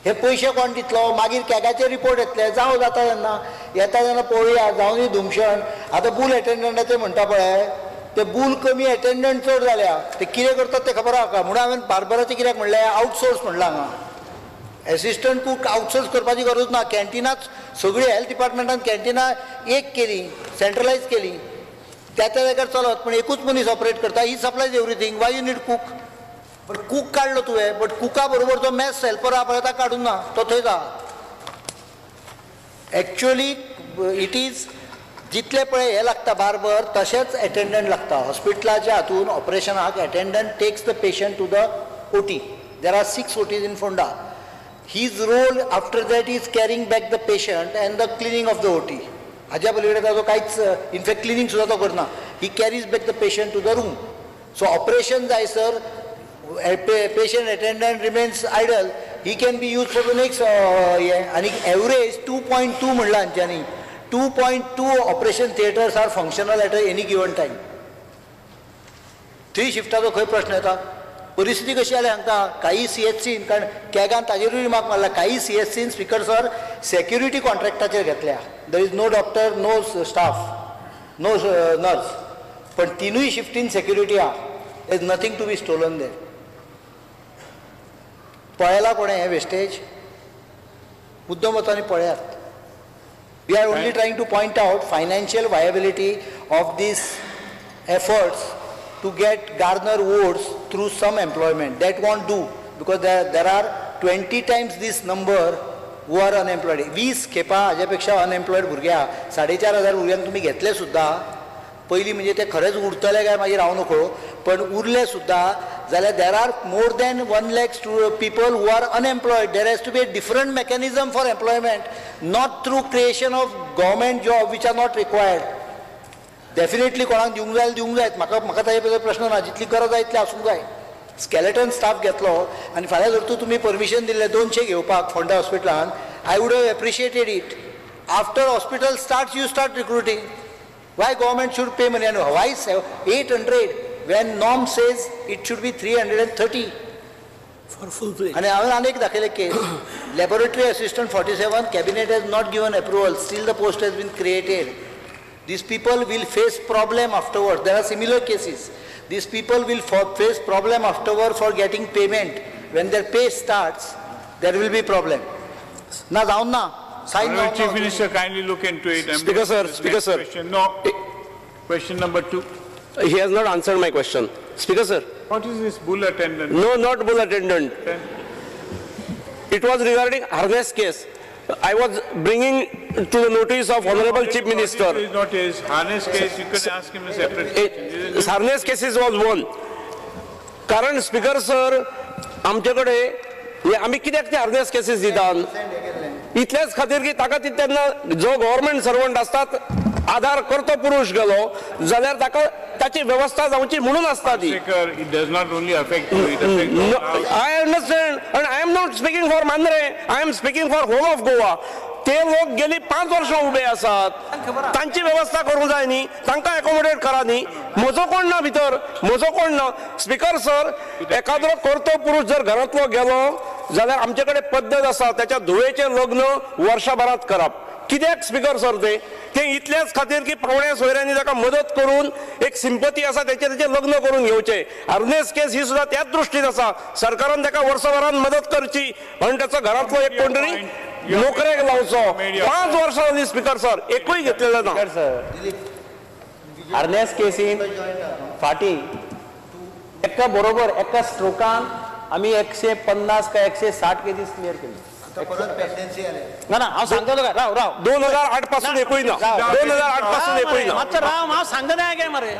हे पयशे कोण दितलो? मागीर कॅगाचे रिपोर्ट येतले, जावं जाता तेन्ना येता तेन्ना पळोवया, जावं धुमशण. आतां बूल एटेंडंटाचे म्हणटा पळय, ते बूल कमी एटेंडंट चड जाल्या, ते कितें करतात ते खबर आसा. म्हणून हांवें बार्बराचें कित्याक म्हणलें, आउटसोर्स म्हणलां हांगा. एसिस्टंट कूक आउटसोर्स करपाची गरज ना. कॅन्टिनाच सगळी हेल्थ डिपार्टमेंटान कॅन्टिनां एक केली, सेंट्रलायज केली, त्या त्या जाग्यार चलत, पूण एकूच मनीस ऑपरेट करता. He supplies everything. Why you need cook? But cook काडलो तुवें, बट कुका बरोबर जो मॅस हेल्पर आहा पळय ताका काडूंक ना, तो थंयच आहा. एक्चुअली it is जितले पळय हे लागता बार्बर, तशेंच एटेंडंट लागता. हॉस्पिटलाच्या हातून ऑपरेशनाक attendant takes the patient to the OT. There are 6 OTs in Ponda. His role after that is carrying back the patient and the cleaning of the OT. हाज्या पलीकडे ताजो कांयच, इनफॅक्ट क्लिनींग सुद्दां तो करना. He carries back the patient to the room. So operation जायसर patient attendant remains idle, he can be use for the next हे. आनी एवरेज 2.2 म्हणलां हांच्यांनी, 2.2 operation theatres are functional at any given time. 3 शिफ्टाचो खंय प्रश्न येता? परिस्थिती कशी जाल्या सांगता, काही सी एच सीन, कारण कॅगान ताजेरूय रिमार्क मारला, काही सी एच सीन स्पिकर सर सेक्युरिटी कॉन्ट्रॅक्टाचेर घेतल्या. There is no doctor, no staff, no nurse, पण तिनूय शिफ्टीन सेक्युरिटी आहा. There is nothing to be stolen there. पळयला कोणें हें वेस्टेज? मुद्दम वता आनी पळयात. We are only trying to point out financial viability of these efforts to get garner votes through some employment. That won't do, because there are 20 times this number who are unemployed. 20 खेपा हाज्या पेक्षा unemployed भुरगे आहा. 4,500 भुरग्यांक तुमी घेतले सुद्दां, पयलीं म्हणजे ते खरेंच उरतले काय मागीर हांव नकळो, पण उरले सुद्दां जाल्यार there are more than 1 lakh people who are unemployed. There has to be a different mechanism for employment, not through creation of government job which are not required. Definitely कोणाक दिवंक जाय दिवंक जायत, म्हाका म्हाका ताजे बद्दल प्रश्न ना, जितली गरज आहा तितली आसूंक जाय. स्केलेटन स्टाफ घेतलो आनी फाल्यां जर तूं तुमी परमिशन दिल्लें 200 घेवपाक फोंडा हॉस्पिटलान, I would have appreciated it. After hospital start, you start recruiting. Why government should pay money? And why 800 when norm says it should be 330? For full play. आनी हांवें आनी एक दाखयलें case, laboratory assistant 47, cabinet has not given approval, still the post has been created. These people will face problem afterwards. There are similar cases. These people will face problem afterward for getting payment. When their pay starts, there will be problem. Na जाऊन ना. Sign Honorable Chief Minister, kindly look into it. Speaker sir, Speaker sir. Question. No. Question number 2. He has not answered my question. Speaker sir. What is this bull attendant? No, not bull attendant. Then? It was regarding harness case. I was bringing to the notice of Honorable Chief Minister. It is not his harness case. You can ask him a separate question. Harness cases was one. कारण speaker sir, आमचे कडेन आमी कित्याक ते harness cases दितात? इतल्याच खातीर की ताका ती तेन्ना जो गव्हर्मेंट सर्वंट आसतात, आधार करतो पुरुष गेलो जाल्यार ताका ताची वेवस्था जावची म्हणून आसता ती. It does not only affect you, it affects all. I understand, and I am not speaking for Mandrem, I am speaking for whole of Goa. ते लोक गेली 5 वर्सां उबे आसात, तांची वेवस्था करूंक जाय न्ही, तांकां एकोमोडेट करा न्ही. म्हजो कोण ना भितर, म्हजो कोण ना. स्पीकर सर, एखादरो करतो पुरुष जर घरांतलो गेलो जाल्यार आमचे कडेन पद्दत आसा, त्याच्या धुवेचें लग्न वर्षभरात करप. कित्याक स्पीकर सर? ते ते इतल्याच खातीर की पावण्या सोयऱ्यांनी ताका मदत करून एक सिंपती आसा तेचेर तेचें लग्न करून घेवचें. हार्नेस केस ही सुद्दां त्याच दृश्टीन आसा, सरकारान ताका वर्सभरान मदत करची आनी ताचो घरांतलो एक कोण तरी नोकरेक लावचो. 5 वर्सां जालीं स्पीकर सर, एकूय घेतलेलो ना. स्पीकर सर, हार्नेस केसीन फाटीं एका बरोबर एका स्ट्रोकान आमी 150 काय 160 केसीस क्लियर केली. ना ना, हांव सांगता तुका, राव राव. 2008 पासून एकूय ना, 2008 पासून एकूय ना. मातसो राव, हांव सांगता नाही काय मरे.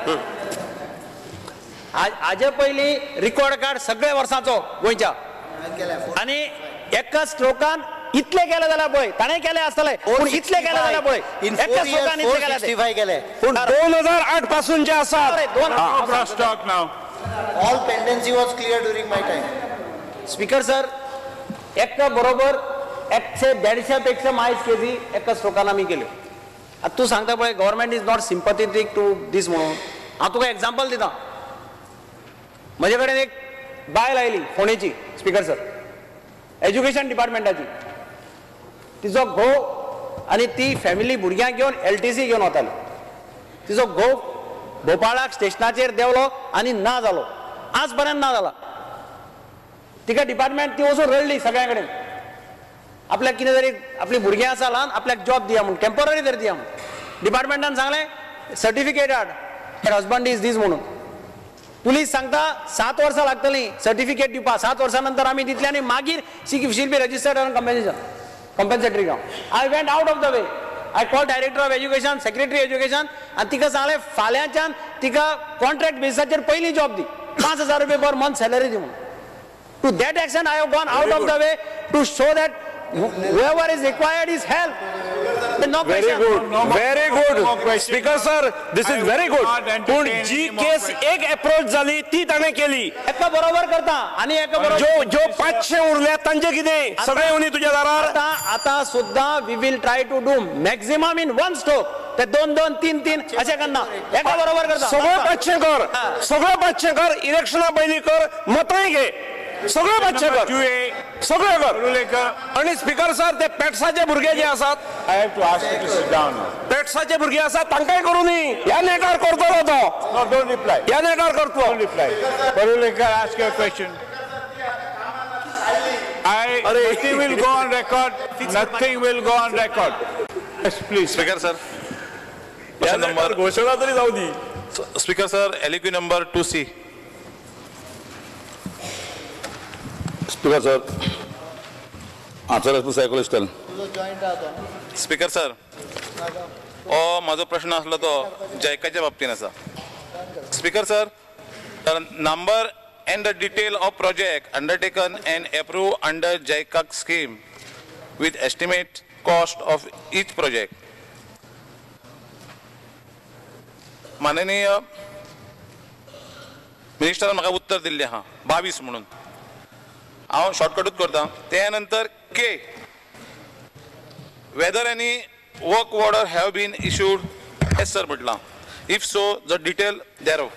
हाजे पयलीं रिकॉर्ड काड सगळे वर्सांचो गोंयच्या, आनी एका स्ट्रोकान इतले केले जाल्यार पळय, ताणें केले आसतले, पूण इतले केले जाल्यार पळय, एका स्ट्रोकान इतले केले. पूण 2008 पासून जे आसात. All pendency was clear during my time. Speaker sir, एका बरोबर 150 पेक्षा मायज केजी एका स्ट्रोकान आमी केल्यो. आतां तूं सांगता पळय government is not sympathetic to this म्हणून, हांव तुका एग्जाम्पल दिता. म्हजे कडेन एक बायल आयली फोंडेची, स्पीकर सर, एज्युकेशन डिपार्टमेंटाची. तिजो घोव आनी ती फॅमिली भुरग्यांक घेवन LTC घेवन वताली. तिजो घोव भोपाळाक स्टेशनाचेर देंवलो आनी ना जालो, आज पर्यंत ना जाला. तिका डिपार्टमेंट ती वचून रडली सगळ्या कडेन, आपल्याक कितें तरी आपली भुरगीं आसा ल्हान, आपल्याक जॉब दिया म्हूण, टेम्पररी तरी दिया म्हूण. डिपार्टमेंटान सांगलें सर्टिफिकेट हाड, हजबंड is these म्हणून. पुलीस सांगता 7 वर्सां लागतलीं सर्टिफिकेट दिवपाक, 7 वर्सां नंतर आमी दितले आनी मागीर she'll be registered on compensation, compensatory ground. I went out of the way. I call director of education, secretary education आनी तिका सांगलें फाल्यांच्यान तिका कॉन्ट्रॅक्ट बेसिसाचेर पयली जॉब दी, 5,000 रुपये पर मंथ सॅलरी दी म्हणून. To that extent I have gone out of the way to show that whoever is required is help. No very question. Good, very No more good. question. Speaker sir, this I is very will good. not entertain पूण जी any more case questions. एक approach जाली ती ताणें केली. एका बरोबर करता आनी एका बरोबर ज्यो ज्यो 500 उरल्या तांचे कितें सगळे येवनी तुज्या दारार. आता आता सुद्धा we will try to do maximum in one stroke. ते 2 2 3 3 अशें करना, एका बरोबर करता. सगळे 500 कर, सगळे 500 कर, इलेक्शना पयलीं कर, मतांय घे, सगळे 500 Number कर, 2A, सगळे कर. Parulekar, आणि स्पीकर सर, ते पेट्साचे भुरगे जे आसात, I have to ask you to sit down now. पेट्साचे भुरगे आसात तांकांय करूं न्ही. ह्या नेटार करतलो तो, No, don't reply. ह्या नेटार करतलो. Don't reply. Parulekar, ask your question. Nothing will go on record. Nothing will go on record. Yes, please. Speaker sir, question number, घोशणा तरी जावं दी. Speaker sir, LQ number 2C. Speaker sir, answer as per psychological. Speaker sir, हो म्हाजो प्रश्न आसलो तो जैकाच्या बाबतीन आसा. Speaker sir, number and the detail of project undertaken and approve under JICA scheme with estimate cost of each project. माननीय मिनिस्टरान म्हाका उत्तर दिल्लें आहा 22 म्हणून. हांव शॉर्टकटूच करता. त्या नंतर K, whether any work order have been issued, yes sir म्हटलां, if so the detail thereof.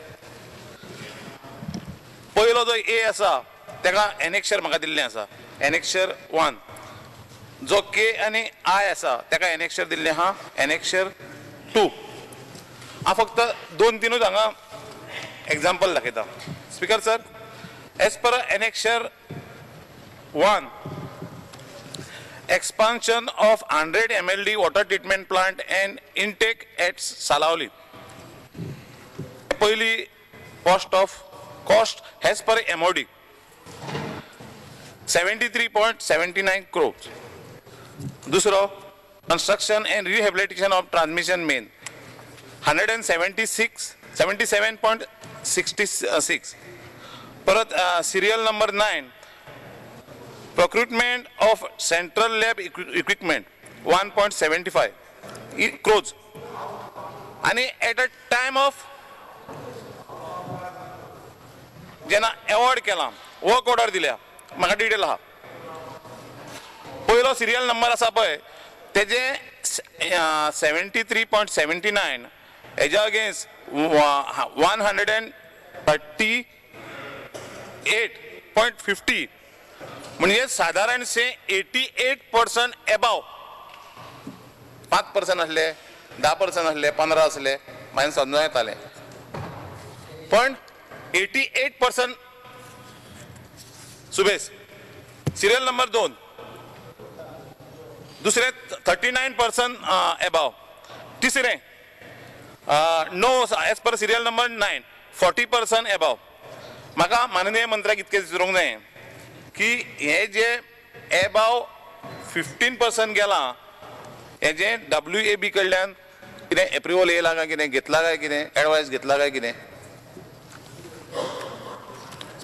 पयलो जो ए आसा ताका एनेक्शर म्हाका दिल्लें आसा, एनेक्शर 1. जो के आनी I आसा ताका एनेक्शर दिल्लें आहा, एनेक्शर 2. हांव फक्त 2 3 हांगा एग्जाम्पल दाखयता. Speaker sir, as per annexure 1, expansion of 100 MLD water treatment plant and intake at Salaulim. पयली cost as per MOD 73.79 crores. दुसरो, construction and rehabilitation of transmission main 177.66. परत serial number 9, procurement of central lab equipment 1.75 crores. आणि at a time of जेन्ना award केला, work order दिल्या, म्हाका detail आहा. पयलो सिरियल नंबर आसा पळय तेजे 73.79, हेज्या अगेन्स्ट 138.50, म्हणजे सादारणशे 88% एबाव. 5% आसले, 10% आसले, 15 आसले, मागीर समजून येतालें, पण 88% सुबेस. सिरियल नंबर 2, दुसरें 39% एबाव, तिसरें no as per serial number 9 40% above. म्हाका माननीय मंत्र्याक इतकें विचारूंक जाय की हे जे एबाव 15% गेलां हेजें WAB कडल्यान कितें एप्रुवल येयला काय कितें, घेतला काय कितें, एडवायस घेतला काय कितें?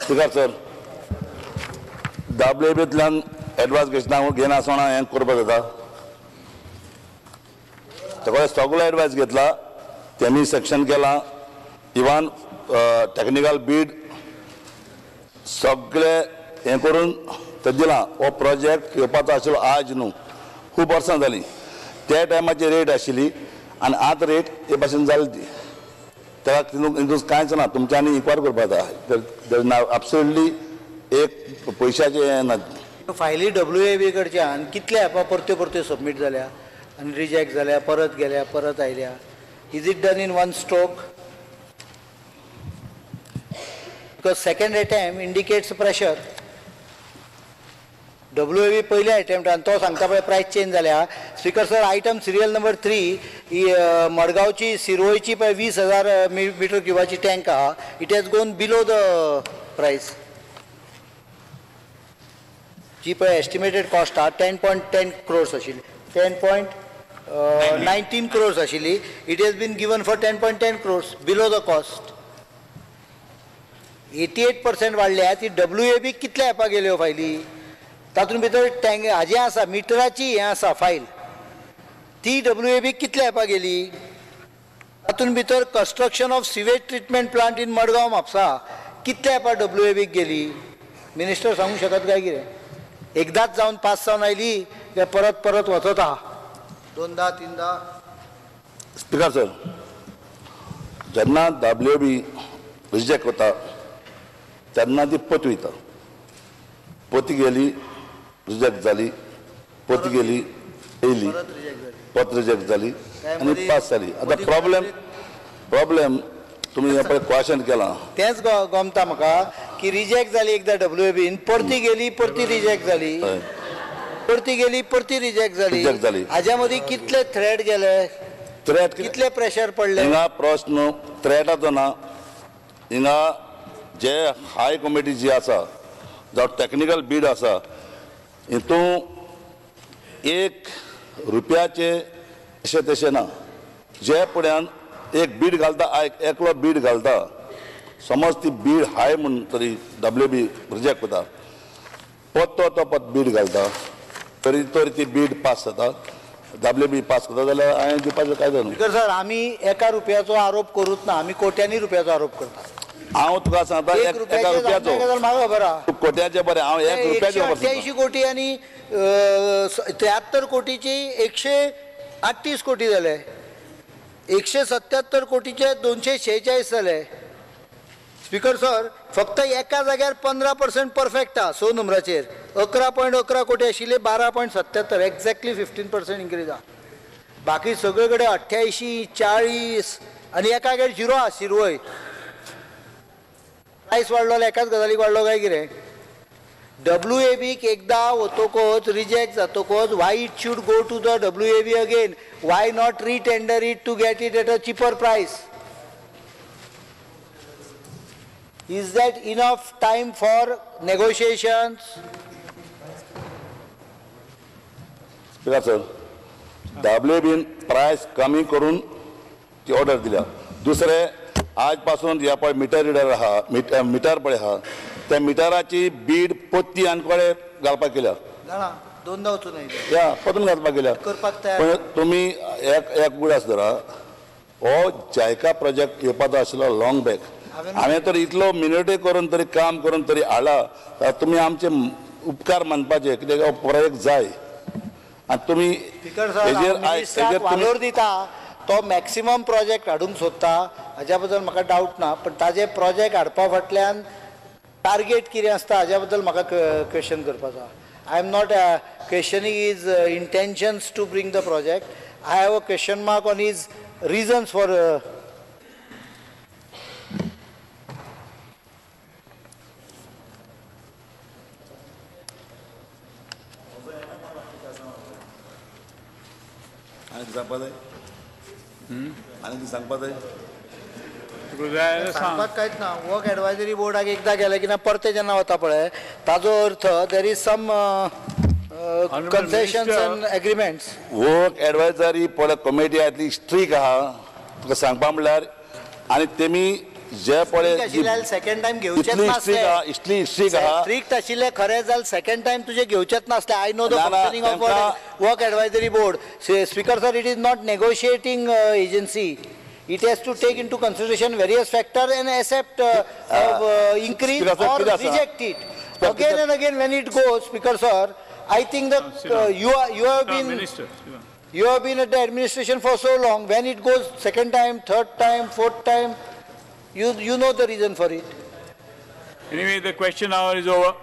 स्पीकर सर, WABतल्यान एडवायस घेतना घेनासतना हें करपाक जाता. ताका सगळो एडवायस घेतला, तेमी सेक्शन केला, इवन टॅक्निकल बीड सगळे हें करून ते दिलां. हो प्रोजेक्ट येवपाचो आशिल्लो आज न्हू, खूब वर्सां जालीं. त्या टायमाची रेट आशिल्ली आनी आतां रेट हे भाशेन जाली ती. ताका तितून कांयच ना, तुमच्यांनी इन्क्वायरी करपाक जाता. एब्सोल्युटली एक पयशाचें हें ना. फायली WAB कडच्यान कितले एपा परत्यो परत्यो सबमीट जाल्या आनी रिजेक्ट जाल्या, परत गेल्या, परत आयल्या. Is it done in one stroke? Because second attempt indicates pressure. WAB पयल्या अटेम्प्टान तो सांगता पळय प्रायस चेंज जाल्या. Speaker sir, item serial number 3 ही मडगांवची सिरोयची पळय 20,000 मिटर क्युबाची टँक आहा, it has gone below the price. जी पळय एस्टिमेटेड कॉस्ट आहा 10.10 क्रोर्स आशिल्ली, 10.19 क्रोर्स आशिल्ली, it has been given for 10.10 crores, below the cost. 88% वाडल्या. ती WAB कितल्या एपा गेल्यो फायली? तातूंत भितर टँक हाजें आसा, मिटराची हें आसा फायल, ती WAB कितल्या एपा गेली? तातूंत भितर construction of sewage treatment plant in Madgaon Mapusa कितल्या एपा WAB गेली? मिनिस्टर सांगूंक शकत काय कितें? एकदांच जावन पास जावन आयली काय परत परत वचत आहा दोनदा तिनदा? स्पिकर सर, जेन्ना WAB reject वता तेन्ना ती पत वयता, पती गेली रिजेक्ट जाली, पत गेली येयली, पत रिजेक्ट जाली आनी पास जाली. आतां प्रॉब्लेम तुमी हें पळय क्वेश्चन केलां तेंच गमता म्हाका की रिजेक्ट जाली एकदां WAB, परती गेली, परती रिजेक्ट जाली, परती गेली, परती रिजेक्ट जाली. हाज्या मदीं कितले थ्रेट गेले, थ्रेट कितले प्रेशर पडले? हिंगा प्रश्न थ्रेटाचो ना, हिंगा जे हाय कमिटी जी आसा जावं टॅक्निकल बीड आसा हितून एक रुपयाचे अशें तशें ना. जे फुड्यान एक बीड घालता, एकलो बीड घालता, समज ती बीड हाय म्हूण तरी WAB reject वता, पत्तो तो पत बीड घालता तरी तर ती बीड पास जाता, WAB पास करता जाल्यार हांवें दिवपाचें कांय न्हू. स्पिकर सर, आमी एका रुपयाचो आरोप करूच ना, आमी कोट्यांनी रुपयाचो आरोप करता. हांव तुका सांगता एका रुपयाचो म्हाका खबर आहा, कोट्याचें बरें, हांव एक रुपयाचें 188 कोटी आनी 73 कोटीची 138 कोटी जाले, 177 कोटीचे 246 जाले. स्पिकर सर, फक्त एका जाग्यार 15% परफेक्ट आहा, 6 नंबराचेर 11.11 कोटी आशिल्ले 12.77, एक्झॅक्टली 15% इन्क्रीज आहा. बाकी सगळे कडेन 88, 40 आनी एका जाग्यार 0 आहा. शिरवय प्रायस वाडलो जाल्यार एकाच गजालीक वाडलो काय कितें? WAB एकदां वतकच रिजेक्ट जातकच why it should go to the WAB again? Why not retender it to get it at a cheaper price? Is that enough time for negotiations? Speaker sir, WAB price कमी करून ती order दिल्या. दुसरें, आज पासून ह्या पळय मिटर रिडर आहा, मिटर पळय आहा, त्या मिटराची बीड पोत्ती आनी कडेन घालपाक केल्या, दोनदा वचून या परतून घालपाक केल्या. पण तुमी एक एक उगडास धरा, हो जायका प्रोजेक्ट येवपाचो आशिल्लो लॉंग बॅक. हांवें तर इतलो मिनटे करून तरी काम करून तरी हाडला, तुमी आमचे उपकार मानपाचे कित्याक हो प्रोजेक्ट जाय. आनी तुमी हेजेर वालोर दिता तो मॅक्सिमम प्रोजेक्ट हाडूंक सोदता, हाज्या बद्दल म्हाका डावट ना. पण ताजे प्रोजेक्ट हाडपा फाटल्यान टार्गेट कितें आसता हाज्या बद्दल म्हाका क्वेश्चन करपाचो आहा. I am not questioning his intentions to bring the project, I have a question mark on his reasons for. आनी सांगपा जाय सांगपाक कांयच ना. वर्क एडवायजरी बोर्डाक एकदां गेलें की ना परतें जेन्ना वता पळय ताजो अर्थ there is some concessions and agreements. Work advisory पळय कमिटी आहा ती स्ट्रीक आहा तुका सांगपा म्हणल्यार, आनी तेमी जे पळय सेकंड टायम घेवचेच नासले, इतली स्ट्रीक आहा, स्ट्रिक्ट आशिल्ले खरें जाल्यार सेकंड टायम तुजें घेवचेच नासले. I know the functioning of work advisory board. Speaker sir, it is not negotiating agency. It has to take into consideration various factors and accept increase or reject it. Again and again when it goes, Speaker sir, I think that you have been Minister. You have been at the administration for so long. When it goes second time, third time, fourth time, you know the reason for it. Anyway, the question hour is over.